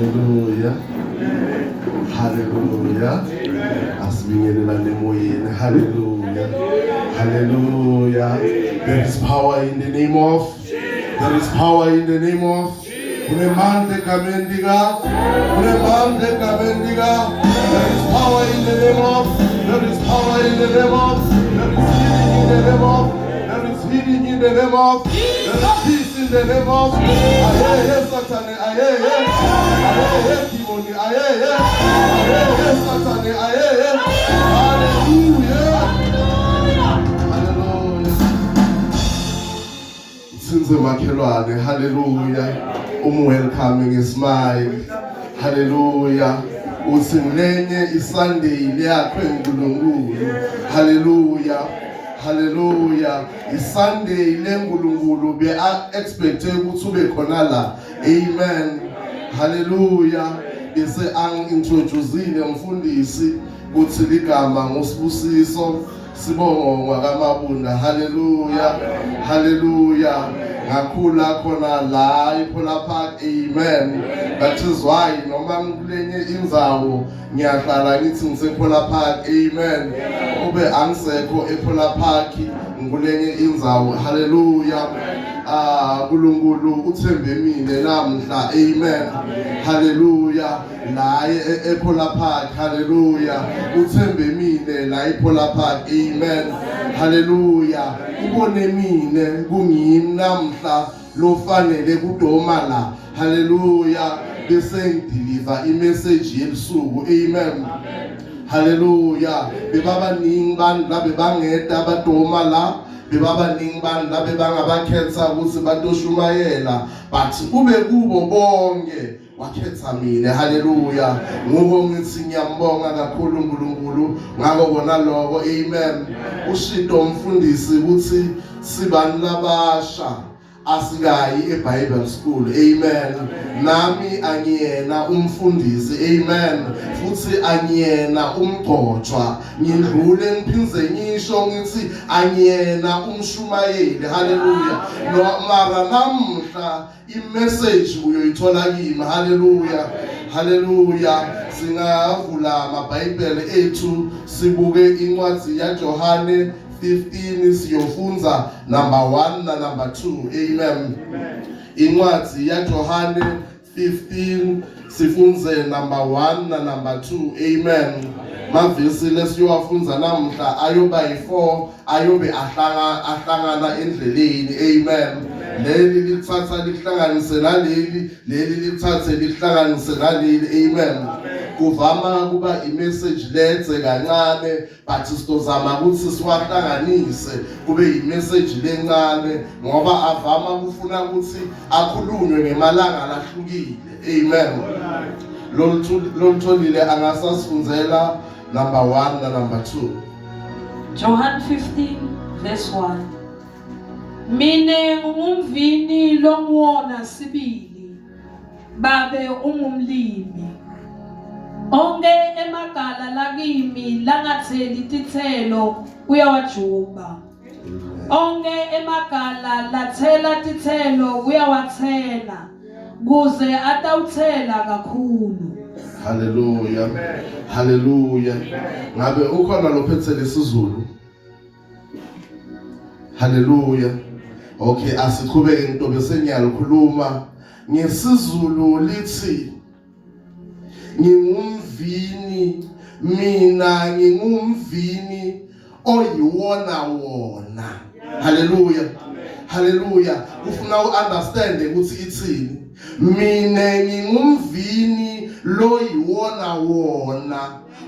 Hallelujah. Hallelujah. Asibingelelane emoyeni. Hallelujah. Hallelujah. There is power in the name of. There is power in the name of. Kunemandla egameni lika. Kunemandla egameni lika. There is power in the name of. There is power in the name of. There is healing in the name of. There is healing in the name of. There is peace in the name of. Aye, Satan. Aye, aye, demoni. Aye, aye, Satan. Aye. Hallelujah. Hallelujah. Sinze makhelwane. Hallelujah. Umwelcome ngesmile. Hallelujah. Uthi ngilenye iSunday leyakho eNkulunkulu. Hallelujah. Hallelujah. ISunday leNkulunkulu be expect ukuthi ube khona la. Amen. Hallelujah. Bese angi-introduceile mfundisi kuthi ligama nguSibusiso sibongo ngwakamabunda. Hallelujah. Hallelujah. Ngakhula khona la ePhola Park. Amen. That is why noma ngikulenye indzawo ngiyahlala ngithi ngisePhola Park. Amen. Ube angisekho ePhola Park, ngikulenye indzawo. Hallelujah. Ah, uNkulunkulu uthembe mina namhla. Amen. Hallelujah. La ePhola Park. Hallelujah. Uthembe mina la ePhola Park. Amen. Hallelujah. Ubone mina kungimi namhla lofanele kudoma la. Hallelujah. Bese ngideliver imessage yebusuku. Amen. Hallelujah. Bebabaningi bantu la bebangeta badoma la, bebabaningi bantu la bebangabakhetha ukuthi batoshumayela, but kube kubo bonke wakhetha mina. Haleluya. Nguko ngithi ngiyambonga kakhulu uNkulunkulu ngako kona lokho. Amen. Ushito umfundisi ukuthi sibani labasha asikayi eBible school. Amen. Nami angiyena umfundisi. Amen. Futhi angiyena umgcotshwa. Ngidlule ngiphinze ngisho ngithi angiyena umshumayeli. Haleluya. No mara namhla imessage uyoyithola kimi. Haleluya. Haleluya. Singavula amaBhayibheli ethu sibuke incwadi yaJohane 15, siyofunza number 1 na number 2. Amen. Incwadi yaJohane 15, sifunze number 1 na number 2. Amen. Mavesi lesiyowafunza namhla ayoba yi4, ayobe ahlanga ahlangana endleleni. Amen. Leli lithatha lihlanganise naleli, leli lithathe lihlanganise naleli. Amen. Kuvama kuba imessage lenze kancane, but sizozama ukuthi siwahlanganise kube imessage lencane ngoba avama kufuna ukuthi akhulunywe ngemalanga lahlukile. Amen. Lolutholile angasasifundzela number 1 na number 2. Johann 15 verse 1. Mine ngumvini longuwona sibili, babe ungumlimi. Onke emagala lakimi langatheli titselo uyawajuba. Onke emagala lathela titselo uyawathela kuze atawuthela kakhulu. Haleluya. Haleluya. Ngabe ukhona lophethe lesiZulu? Haleluya. Okay, asiqhubeke, ngitobe sengiyalikhuluma ngesiZulu. Lithi ngingumvini, mina ngingumvini oyiwona wona. Haleluya. Haleluya. Ufuna uunderstand ukuthi ithini? Mina ngingumvini loyiwona wona,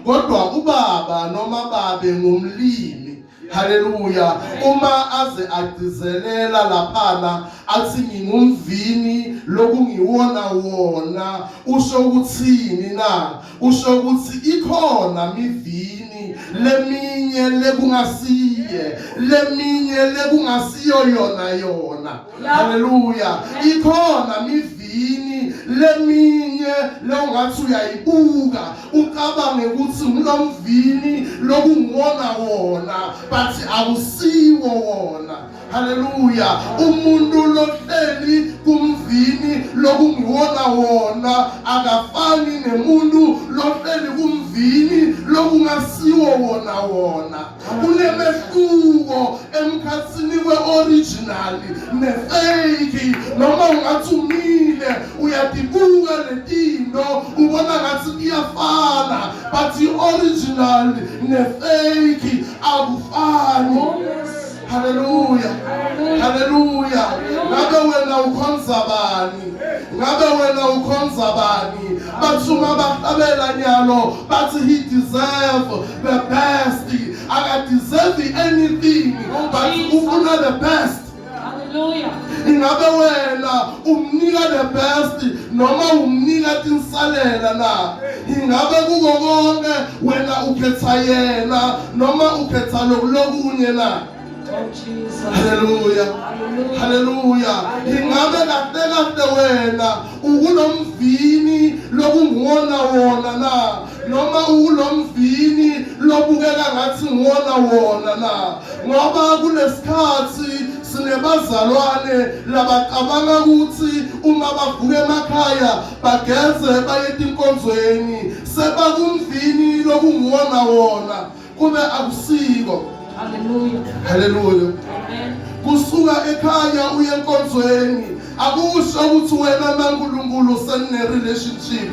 kodwa ubaba noma babe ngumlimi. Haleluya. Uma aze agcizelela laphana athi ngingumvini lokungiwona wona, usho ukuthini na? Usho ukuthi ikhona mivini leminye lekungasiye, leminye lekungasiyo yona yona. Haleluya. Ikhona mivini leminye longathi uyayibuka ucabange ukuthi ngilomvini lokunguwona wona, but akusiwo wona. Haleluya. Umuntu lohleli kumvini lokunguwona wona. wona akafani nemuntu lohleli kumvini lokungasiwo wona wona. Kunemehluko emkhathini kwe-original ne-fake. Noma ungathi umile uyadibuka letinto ubona ngathi kuyafana, but i-original ne-fake akufani. Oh yes. Haleluya. Haleluya. Ngabe wena ukhonza bani? Ngabe wena ukhonza bani? Bathi uma bahlabela nyalo bathi he deserve the best. Aka deserve anything but ufuna the best. Hallelujah. Ingabe wena umnika the best noma umnika tinsalela na? Ingabe kuko konke wena ukhetha yena noma ukhetha lokunye na? Oh Jesus. Haleluya. Hallelujah. Haleluya. Ingabe kahle kahle wena ukulomvini lokunguwona wona na noma ukulomvini lobukeka ngathi nguwona wona na? Ngoba kulesikhathi sinebazalwane labacabanga ukuthi uma bavuka emakhaya bageze baye etinkonzweni sebakumvini lokunguwona wona, kube akusiko. Hallelujah. Haleluya. Amen. Kusuka ekhaya uye enkonzweni akusho ukuthi wena naNkulunkulu senine relationship.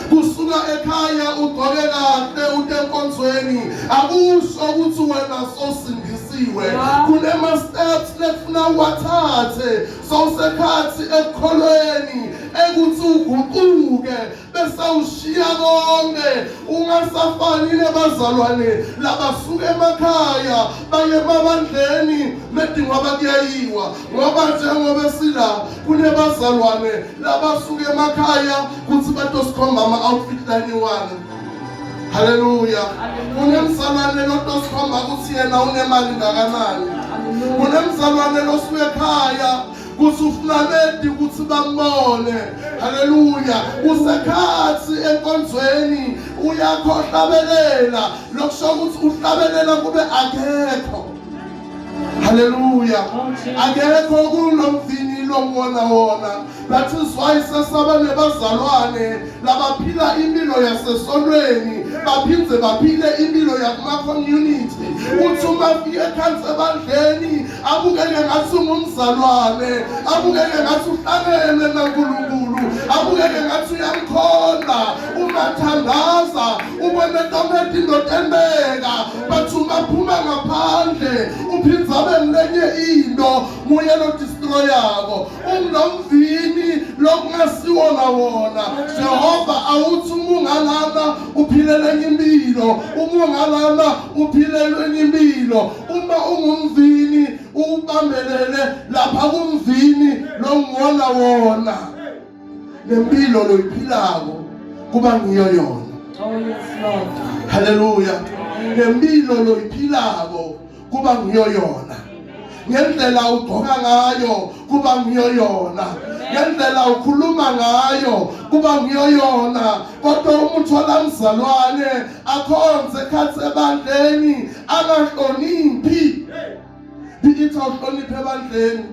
Kusuka ekhaya ugqoke kahle ute enkonzweni akusho ukuthi wena sosindisiwe. Kunema steps lekufuna uwathathe sowusekhathi ekukholweni ekuthi uguquke bese ushiya konke, ungasafani nebazalwane labasuka emakhaya baye emabandleni medingwa bakuyayiwa. Ngoba njengoba sila kunebazalwane labasuka emakhaya kuthi batosikhomba ama-outfit laniwana. Haleluya. Kunemzalwane lotosikhomba ukuthi yena unemali ngakanani. Hallelujah. Kunemzalwane losuka ekhaya kuthi ufuna ledi ukuthi bambone. Haleluya. Usekhathi enkonzweni uyakhohlabelela, lokusho ukuthi uhlabelela kube akekho. Haleluya. Akekho kulomvini lomwona wona. That is why sesaba nebazalwane labaphila impilo yasesontweni baphindze baphile impilo yakuma-community. Uthi uma fike ekhansi ebandleni abukeke ngathi ungumzalwane, abukeke ngathi uhlangene naNkulunkulu, abukeke ngathi uyamkhonza. Uma thandaza ubone tonke tinto tenteka, but uma phuma ngaphandle uphindze abe ngulenye into, nguye lo destroyako. Ungulomvini lokungasiwona wona. Jehova awuthi uma ungalana uphile lenye impilo, uma ungalana uphile lenye impilo. Uma ungumvini ubambelele lapha kumvini longuwona wona, lempilo loyiphilako kuba ngiyo yona. Oh yes, Lord. Haleluya. Lempilo loyiphilako kuba ngiyo yona. Ngendlela ugqoka ngayo kuba ngiyo yona. Ngendlela ukhuluma ngayo kuba ngiyo yona. Kodwa umuntu olamzalwane akhonze ekhathi ebandleni angahloniphi. Bithi awuhloniphe ebandleni,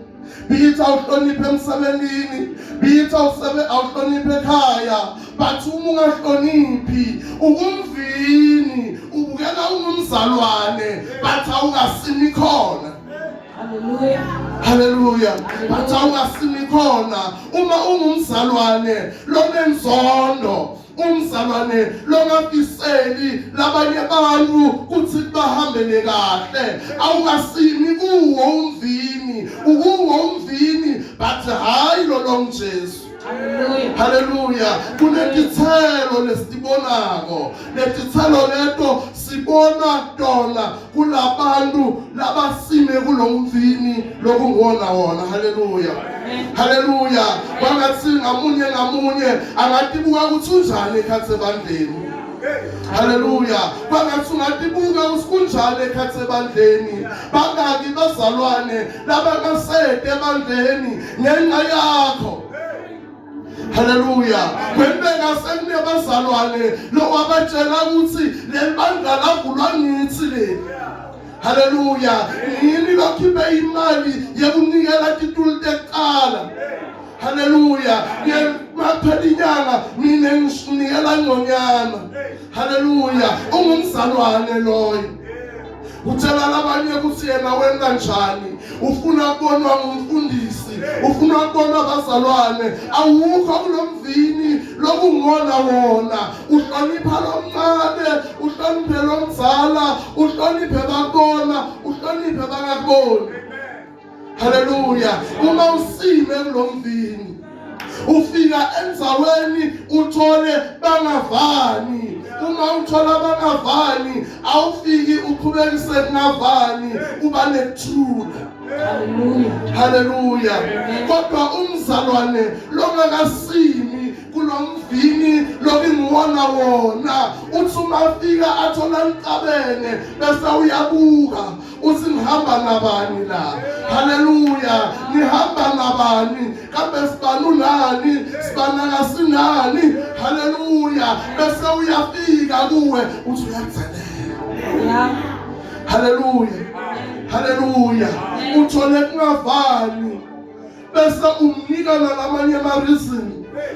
bithi awuhloniphe emsebenzini, bithi awuhloniphe ekhaya, but uma ungahloniphi ukumvini ubukeka ungumzalwane but awungasimi khona. Hallelujah. Haleluya. But awungasimi khona. Uma ungumzalwane lonenzondo, umzalwane longafiseli labanye abantu kuthi bahambele kahle, awungasimi kuwo umvini, ukuwo umvini but hayi lo longuJesu. Hallelujah. Haleluya. Kunetithelo lesibonako, letithelo leto sibona tona kulabantu labasime kulomvini lokunguwona wona. Haleluya. Haleluya. Kwangathi ngamunye ngamunye angatibuka ukuthi unjani ekhathi ebandleni. Haleluya. Kwangathi ungatibuka ukuthi kunjani ekhathi ebandleni. Bangaki bazalwane labangasede ebandleni ngenxa yakho. Haleluya. Kwenteka sekunebazalwane lowabatshela ukuthi leli bandla lavulwa ngithi le. Haleluya. Yini lokhiphe imali yekunikela titulo tekuqala. Haleluya. Uma kuphela inyanga mina nginikela ngconyana. Haleluya, ungumzalwane loyo. Utshela labanye ukuthi yena wenza njani, ufuna kubonwa ngumfundisi, ufuna kubonwa abazalwane. Awukho kulomvini lokungona wona. Uhlonipha lomncane, uhloniphe lomzala, uhloniphe bakubona, uhloniphe bangakuboni. Haleluya. Uma usime kulomvini, ufika endzaweni uthole bangavani. Uma uthola bangavani, awufiki uqhubekise kungavani, uba nekuthula. Hallelujah. Haleluya. Kodwa umzalwane longakasimi kulomvini lokingiwona wona, uthi uma afika athola nicabene, bese uyabuka uthi ngihamba nabani la. Haleluya, ngihamba nabani? Kambe sibani unani, sibana kasinani? Haleluya. Bese uyafika kuwe uthi uyakutselela. Haleluya, haleluya. Uthole kungavani, bese umnika nalamanye ama-reason.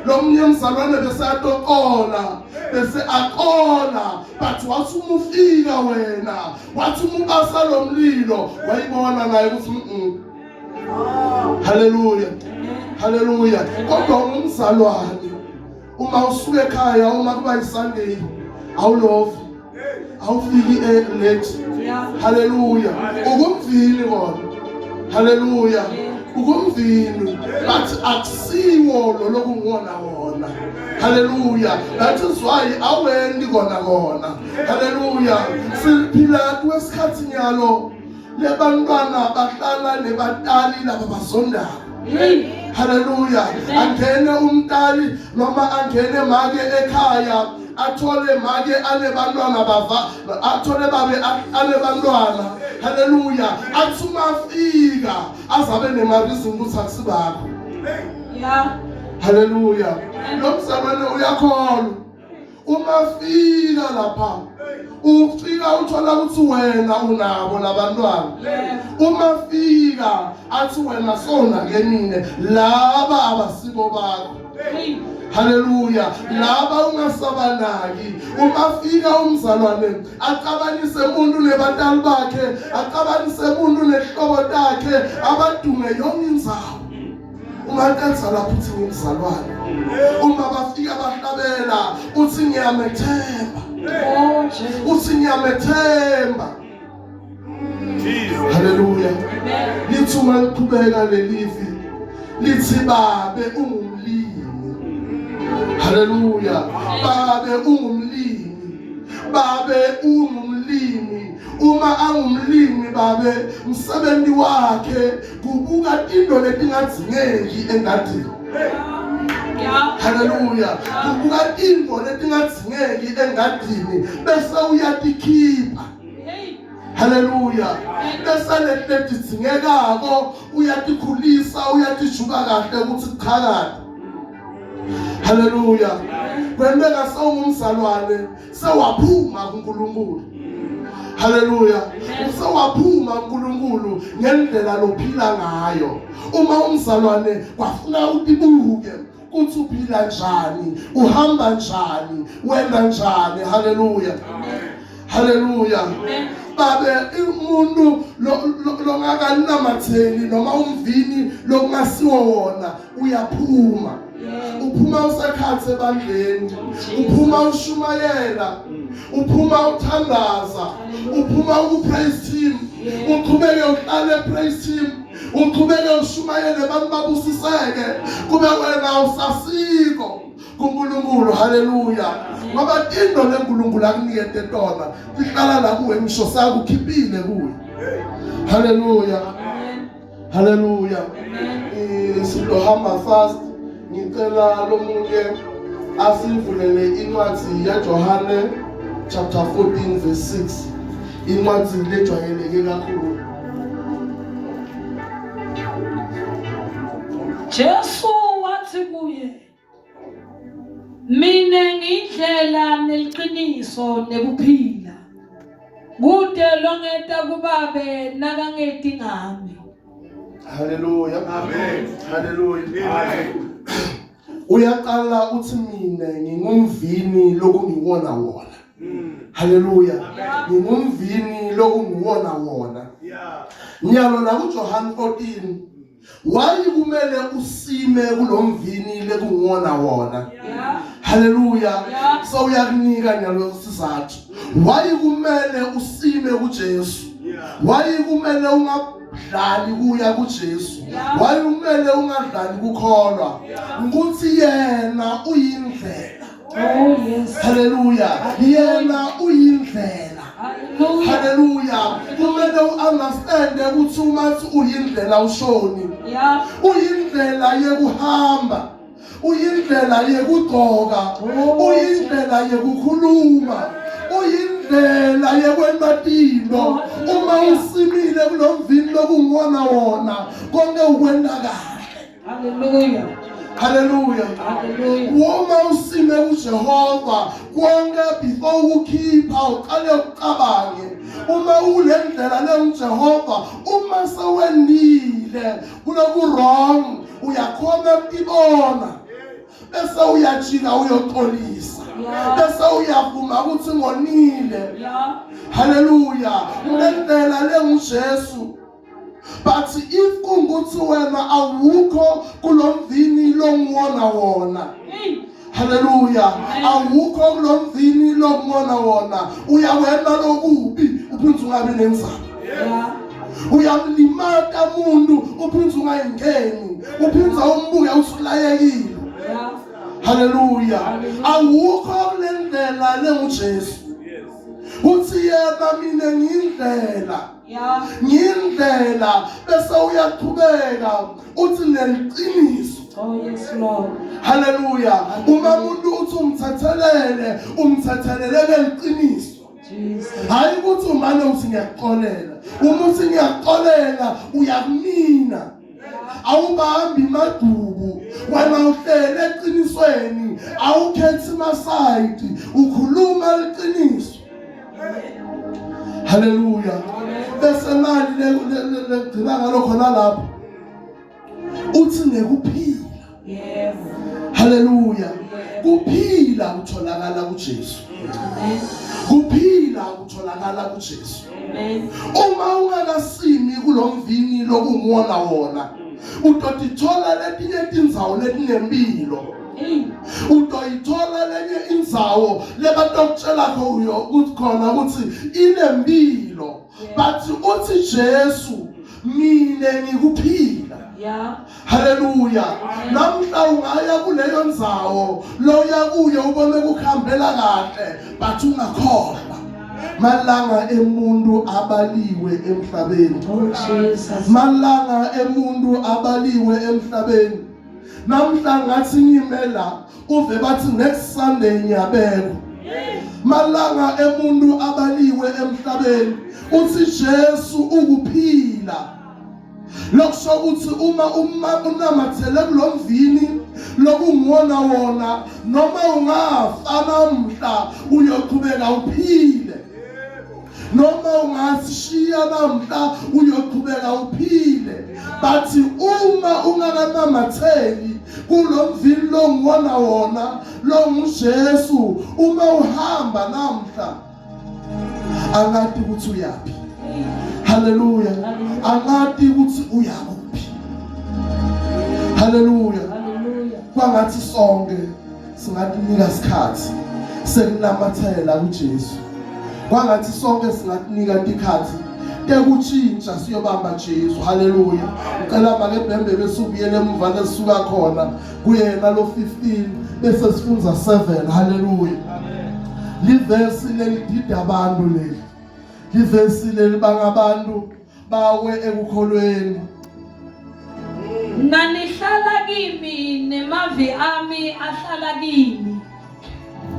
Lo mnye mzalwane bese atokola, bese aqola, but wathi uma ufika wena, wathi uma ubasa lo mlilo, wayibona naye ukuthi Haleluya, haleluya. Kodwa ungumzalwane, uma usuka ekhaya, uma kuba yiSunday, awulovi, awufiki late. Haleluya, ukumvini kona. Haleluya, ukumvini, but akusiwo lo lokunguwona wona. Haleluya, that is why awendi kona kona. Haleluya. Siphila kwesikhathi nyalo lebantwana bahlala nebatali laba bazondayo. Haleluya. Angene umntali noma angene make ekhaya, athole make anebantwana bava, athole babe anebantwana. Haleluya. Athi uma afika azabe nema-reason ukuthi akusibakho. Haleluya. Lo mzalwane uyakholwa. Uma fika lapha, ufika uthola ukuthi wena unabo labantwana. Uma fika athi wena sona ke mine, laba abasibo bakho. Haleluya. Laba ungasabanaki. Uma fika umzalwane acabanise umuntu nebatali bakhe, acabanise umuntu nehlobo takhe, abadume yonke indzawo. Uma qedza lapho uthi ngumzalwane. Uma bafika bahlabela uthi ngiyamethemba. Oh Jesus. Uthi ngiyamethemba. Jesus. Haleluya. Amen. Lithi uma liqhubeka lelivi lithi babe ungumlimi. Haleluya. Babe ungumlimi. Babe ungumlimi. Uma angumlimi babe, umsebenzi wakhe kubuka tinto letingadzingeki engadini. Haleluya. Kubuka tinto letingadzingeki engadini bese uyatikhipha. Hey. Haleluya. Bese letidzingekako uyatikhulisa, uyatijuba kahle ukuthi kuchakade. Haleluya. Kwenteka sewungumzalwane, sewaphuma kuNkulunkulu. Haleluya. Usewaphuma kuNkulunkulu ngendlela lophila ngayo. Uma umzalwane kwafuna utibuke kuthi uphila njani, uhamba njani, wena njani. Haleluya. Haleluya. Babe umuntu longakanamatheli noma umvini lokungasiwo wona uyaphuma. Uphuma usekhathe ebandleni, uphuma ushumayela, uphuma uthandaza, uphuma ku praise team, uqhubeke uhlale praise team, uqhubeke ushumayele, abantu babusiseke, kube wena usasiko kuNkulunkulu. Haleluya. Ngoba tinto leNkulunkulu akunikete tona tihlala la kuwe, ngisho sakukhiphile kuwe. Haleluya. Amen. Haleluya. Amen. Sizohamba fast. Ngicela lomunye asivulele incwadi yaJohane chapter 14 verse 6. Incwadi lejwayeleke kakhulu. Jesu wathi kuye, Mina ngiyindlela neliqiniso nekuphila. Kude longeta kubabe nakangeti ngami. Haleluya. Amen. Haleluya. Amen. Uyaqala uthi mina ngingumvini lokungiwona wona. Haleluya. Ngingumvini lokungiwona wona. Nyalo la kuJohn 14 why kumele usime kulomvini lekungiwona wona. Haleluya. So uyakunika nyalo sizathu. Why kumele usime kuJesu? Why kumele ungadlali kuya kuJesu? Why kumele ungadlali kukholwa? Ukuthi yena uyindlela. Oh yes. Haleluya. Yena uyindlela. Hallelujah. Haleluya. Kumele uunderstand ukuthi uma uthi uyindlela ushoni. Yeah. Uyindlela yekuhamba. Uyindlela yekugcoka. Uyindlela yekukhuluma. Uyindlela yekwenta tintfo. Uma usimile kulomvini lokunguwona wona, konke ukwenta kahle. Hallelujah. Haleluya. Hallelujah. Uma usime kuJehova konke before ukukhipha uqale ucabange uma ule ndlela lenguJehova uma sewendile kuloku wrong uyakhona ukubona bese uyajika uyoxolisa bese uyavuma ukuthi ngonile. Haleluya. Kulendlela lenguJesu. But if kungukuthi wena awukho kulomvini longuwona wona. Haleluya. Awukho kulomvini longuwona wona. Uyakwenta lokubi uphinde ungabi nenzaba. Uyamlimata umuntu uphinde ungayingeni. Uphinde umbuke usulayekile. Haleluya. Awukho kulendlela lenguJesu. Uthi yena mina ngiyindlela. Yeah. Ngiyindlela bese uyaqhubeka uthi neliqiniso. Oh yes Lord. Haleluya. Uma umuntu uthi umthethelele, umthethelele ngeliqiniso. Jesus. Hayi ukuthi umane uthi ngiyakuxolela. Uma uthi ngiyakuxolela uyakumina. Awubambi maduku wena uhlele eqinisweni, awukhethi masayidi, ukhuluma iqiniso. Haleluya. Bese nali legcina ngalokho nalapho. Uthi nekuphila. Yebo. Haleluya. Kuphila kutholakala kuJesu. Amen. Kuphila kutholakala kuJesu. Amen. Uma ungakasimi kulomvini lokunguwona wona, utotithola letinye tindzawo letinempilo. Hey. Utoyithola lenye indzawo lebatokutshela kuyo ukuthi khona ukuthi inempilo. But uthi Jesu mina ngikuphila. Yeah. Haleluya. Namhla ungaya kuleyo ndzawo loya kuyo ubone kuhambela kahle but ungakhohlwa. Malanga emuntu abaliwe emhlabeni. Oh Jesus. Malanga emuntu abaliwe emhlabeni. Namhla ngathi ngime la uve bathi next Sunday ngiyabekwa. Malanga emuntu abaliwe emhlabeni. Uthi Jesu ukuphila. Lokusho ukuthi uma unamathele kulomvini lokunguwona wona noma ungafa namhla uyoqhubeka uphile. Noma ungasishiya namhla uyoqhubeka uphile. Bathi uma ungakanamatheli kulomvini longuwona wona longuJesu, uma uhamba namhla angati ukuthi uyaphi. Haleluya. Angati ukuthi uyakuphi. Haleluya. Haleluya. Kwangathi sonke singatinika isikhathi sekunamathela kuJesu. Kwangathi sonke singatinika isikhathi tekutshintsha siyobamba Jesu. Haleluya. Ngicela make bhembe bese ubuyele emuva lesuka khona kuyena lo 15 bese sifunza 7. Haleluya. Livesi lelidida abantu leli. Livesi lelibanga abantu bawe ekukholweni. Nanihlala kimi nemavi ami ahlala kimi.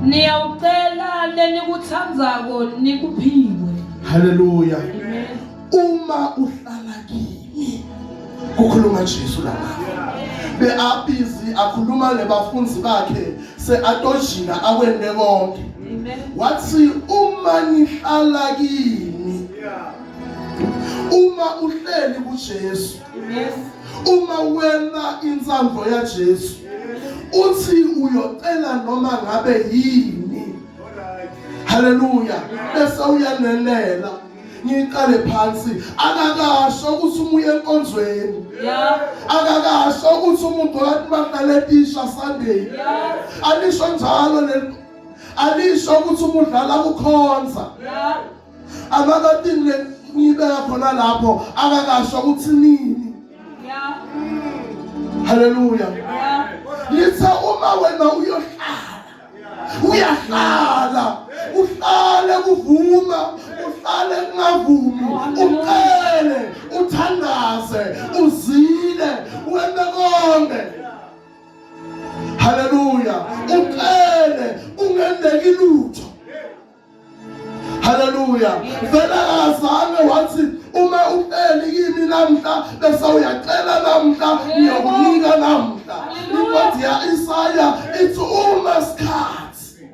Niyawucela lenikutsandzako nikuphiwe. Haleluya. Amen. Uma uhlala kimi, kukhuluma Jesu lapha. Beabizi akhuluma lebafundi bakhe seatojina akwente konke. Amen. Wathi uma nihlala kimi. Uma uhleli kuJesu. Amen. Uma wena intsandvo yaJesu. Uthi uyocela noma ngabe yini. Haleluya. Bese uyanenela. Ngiqale phansi akakasho ukuthi umuye enkonzweni. Akakasho ukuthi umuntu wathi maqaletisha Sunday. Alisho njalo le alisho ukuthi umuntu udlala kukhonza. Another thing le ngibeka khona lapho akakasho ukuthi nini. Haleluya. Lithe uma wena uyohlala uyahlala uhlale kuvuma uhlale kungavumi ucele uthandaze uzile wente konke. Haleluya. Ucele ungendeki lutho. Haleluya. Vele akazange wathi uma uceli kimi namhla bese uyacela namhla ngiyokunika namhla. Incwadi ya Isaya ithi uma sikhathi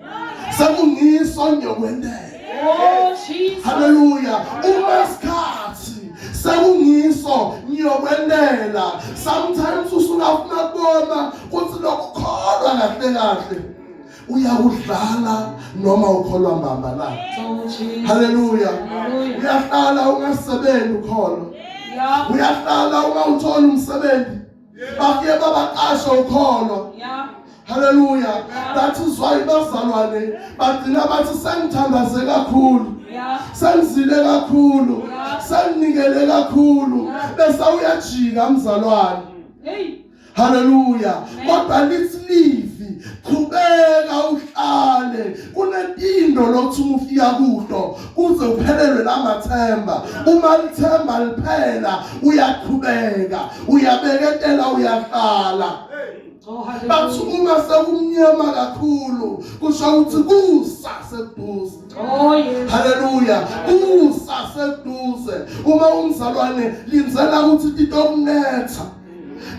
sekungiso ngiyokwentela. Oh Jesus. Haleluya. Uma sikhathi sekungiso ngiyokwentela. Sometimes usungafuna kubona ukuthi lokukholwa kahle kahle uyakudlala noma ukholwa mbamba na. Oh Jesus. Haleluya. Hallelujah. Uyahlala ungasebenzi ukholwa. Yeah. Uyahlala ungawutholi umsebenzi. Bafike babaqashe ukholwa. Yeah. Haleluya. That is why bazalwane bagcina bathi sengithandaze kakhulu. Yeah. Sengizile kakhulu. Senginikele kakhulu. Bese uyajika mzalwane. Hey. Haleluya. Kodwa lithi livi qhubeka uhlale kunentindo lokuthi uma ufika kuto kuze uphelelwe lamathemba. Uma lithemba liphela uyaqhubeka uyabeketela uyahlala. Oh Bathi hallelujah. uma sekumnyama kakhulu kusho ukuthi kusa sekuduze. Oh yes. Haleluya. Kusa sekuduze. Uma umzalwane lindzela ukuthi titokunetha.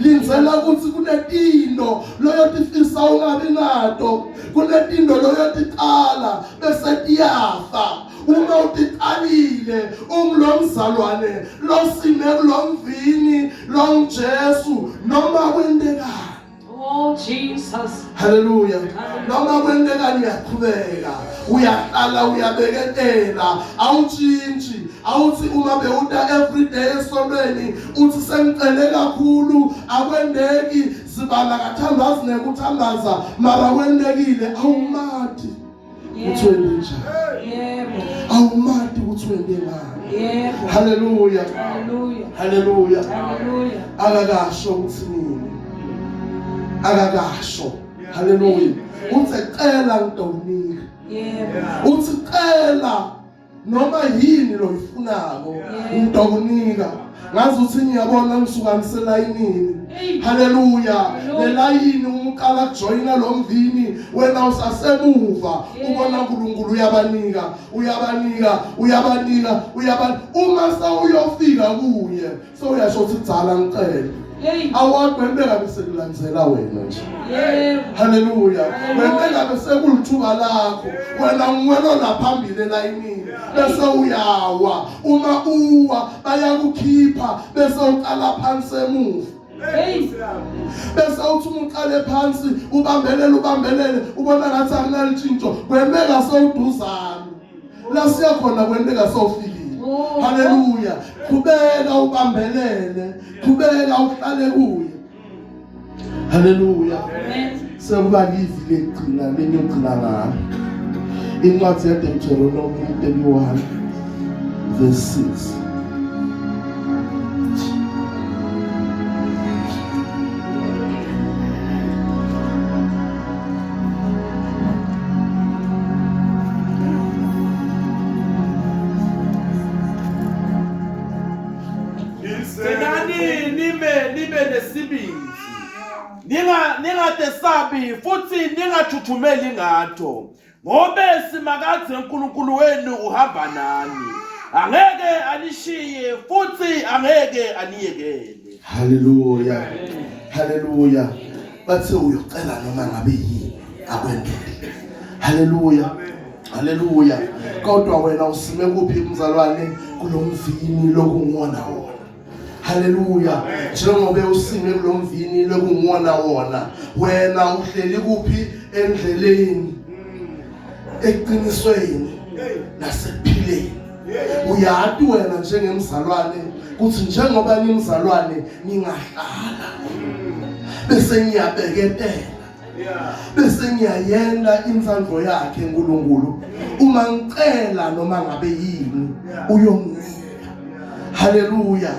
Lindzela ukuthi kunetindo loyotifisa ungabi nato. Kunetindo loyotiqala bese tiyafa. Uma utiqalile ungulomzalwane losime kulomvini longuJesu noma kwentekani. Oh Jesus. Haleluya. Noma kwentekani uyaqhubeka, uyahlala uyabeketela, awutshintshi, awuthi uma bewuta every day esontweni uthi sengicele kakhulu akwendeki zibala kathandazi nekuthandaza mara kwendekile awumati ukuthi Yebo. wente njani. Yebo. Awumati ukuthi wente ngani. Yebo. Haleluya. Hallelujah. Haleluya. Hallelujah. Akakasho ukuthi nini. Akakasho. Haleluya. Uthi cela ngitawunika. Yebo. Uthi cela noma yini loyifunako ngitokunika. Ngazi uthi ngiyabona ngisuka ngiselayinini. Hey. Haleluya. Lelayini uma uqala kujoyina lo mvini wena usasemuva ubona uNkulunkulu uyabanika uyabanika uyabanika uyabanika uma sewuyofika kuye sewuyasho ukuthi dzala ngicela. Hey. Awakho empela bese kulandzela wena nje. Yebo. Haleluya. Wena bese kulithuba lakho. Wena nguwena laphambili elayinini. Bese uyawa. Uma uwa bayakukhipha bese uqala phansi emuva. Hey. Bese uthi uma uqale phansi ubambelele ubambelele ubona ngathi akunalitshintsho kwemeka sewuduzane. La siya khona kwenteka sewufikile. Oh. Haleluya. Qhubeka ubambelele, qhubeka uhlale kuye. Haleluya. Amen. Sekuba livi legcina lenyogcina ngalo. Incwadi yaDeuteronomy 31 verse 6. Gcinani nime nibe nesibindi. Ningadesabi futhi ningathuthumeli ngatho. Ngobe simakadze uNkulunkulu wenu uhamba nani. Angeke anishiye futhi angeke aniyekele. Haleluya. Haleluya. Bathe uyocela noma ngabe yini akwendele. Haleluya. Haleluya. Kodwa wena usime kuphi mzalwane kulomvini lokunguwona wona. Haleluya. Njengoba usime kulomvini lokunguwona wona, wena uhleli kuphi? Endleleni, eqinisweni nasekuphileni. Uyati wena njengemzalwane kuthi njengoba ngimzalwane ngingahlala bese ngiyabeketela, bese ngiyayenda intsandvo yakhe uNkulunkulu. Uma ngicela noma ngabe yini, uyonginika. Haleluya.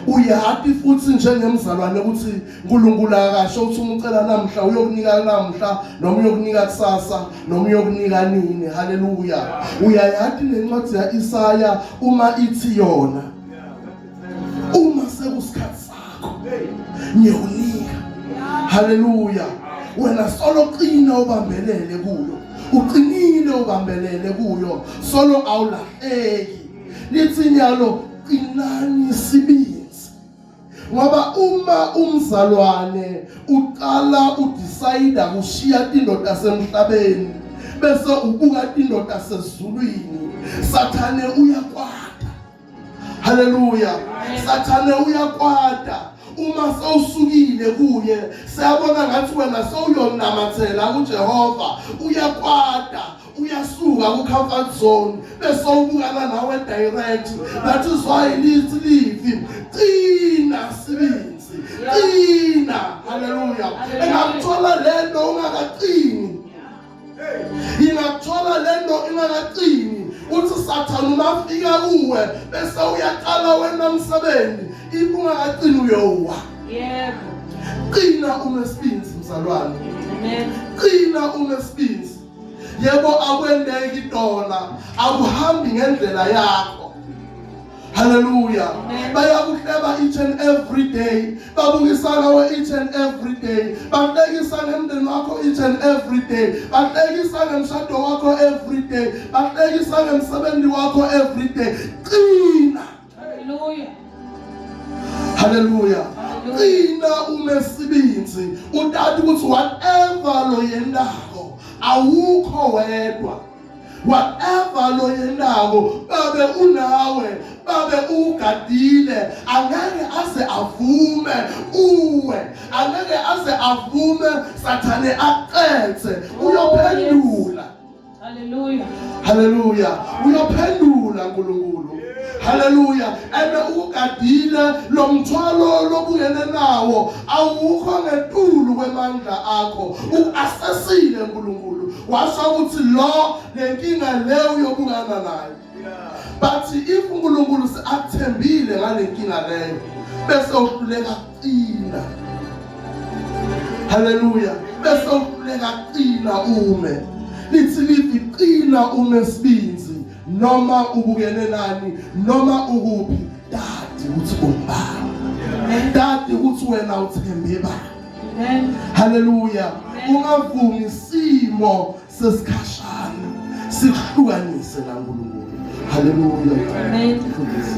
Uyati futhi njengemzalwane ukuthi uNkulunkulu akasho ukuthi umcela namhla uyokunika namhla, noma uyokunika kusasa, noma uyokunika nini. Haleluya. Uyayati nencwadi ya Isaya uma ithi yona, uma sekusikhathi sakho ngiyokunika. Haleluya. Wena solo qina, ubambelele kuyo, uqinile, ubambelele kuyo, solo awulahleki. Lithi nyalo, qinani sibili, ngoba uma umzalwane uqala udecide kushiya indoda semhlabeni bese ubuka indoda sezulwini, Sathane uyakwata. Haleluya. Sathane uyakwata uma sewusukile kuye, siyabona ngathi wena sewuyonamathela kuJehova. Uyakwata, uyasuka ku-comfort zone bese ubukana nawe direct. That is why lithi livi, qina sibinzi, qina. Haleluya. Engakuthola lento ungakaqini, ingakuthola lento ingakaqini. Uthi Sathane uma fika kuwe bese uyaqala wena umsebenzi, if ungakaqini uyowa. Qina unesibinzi, mzalwane. Amen. Qina unesibinzi. Yebo, akwendeki tona, akuhambi ngendlela yakho. Haleluya. Bayakuhleba each and every day, babukisa ngawe each and every day, bahlekisa ngemndeni wakho each and every day, bahlekisa ngemshado wakho every day, bahlekisa ngemsebenzi wakho every day. Qina. Hallelujah. Haleluya. Qina umesibinzi, utati ukuthi whatever lo yendako awukho wedwa. Whatever lo yendako, babe unawe, babe ugadile. Angeke aze avume uwe, angeke aze avume Sathane aqethe. Uyophendula. Hallelujah. Haleluya. Uyophendula uNkulunkulu. Haleluya. Ene ugadile lo mthwalo lobuyene nawo, awukho ngetulu kwemandla akho. Uassessile uNkulunkulu, washo ukuthi lo lenkinga le uyobukana nayo. But if uNkulunkulu akuthembile ngale nkinga leyo bese uhluleka kuqina, haleluya, bese uhluleka kuqina ume, lithi lithi qina ume sibinzi, noma ubukene nani, noma ukuphi, dadi ukuthi ungubani, dadi ukuthi wena uthembe bani. Amen. Haleluya. Ungavumi isimo sesikhashana sikuhlukanise naNkulunkulu. Haleluya. Amen. Mfundisi.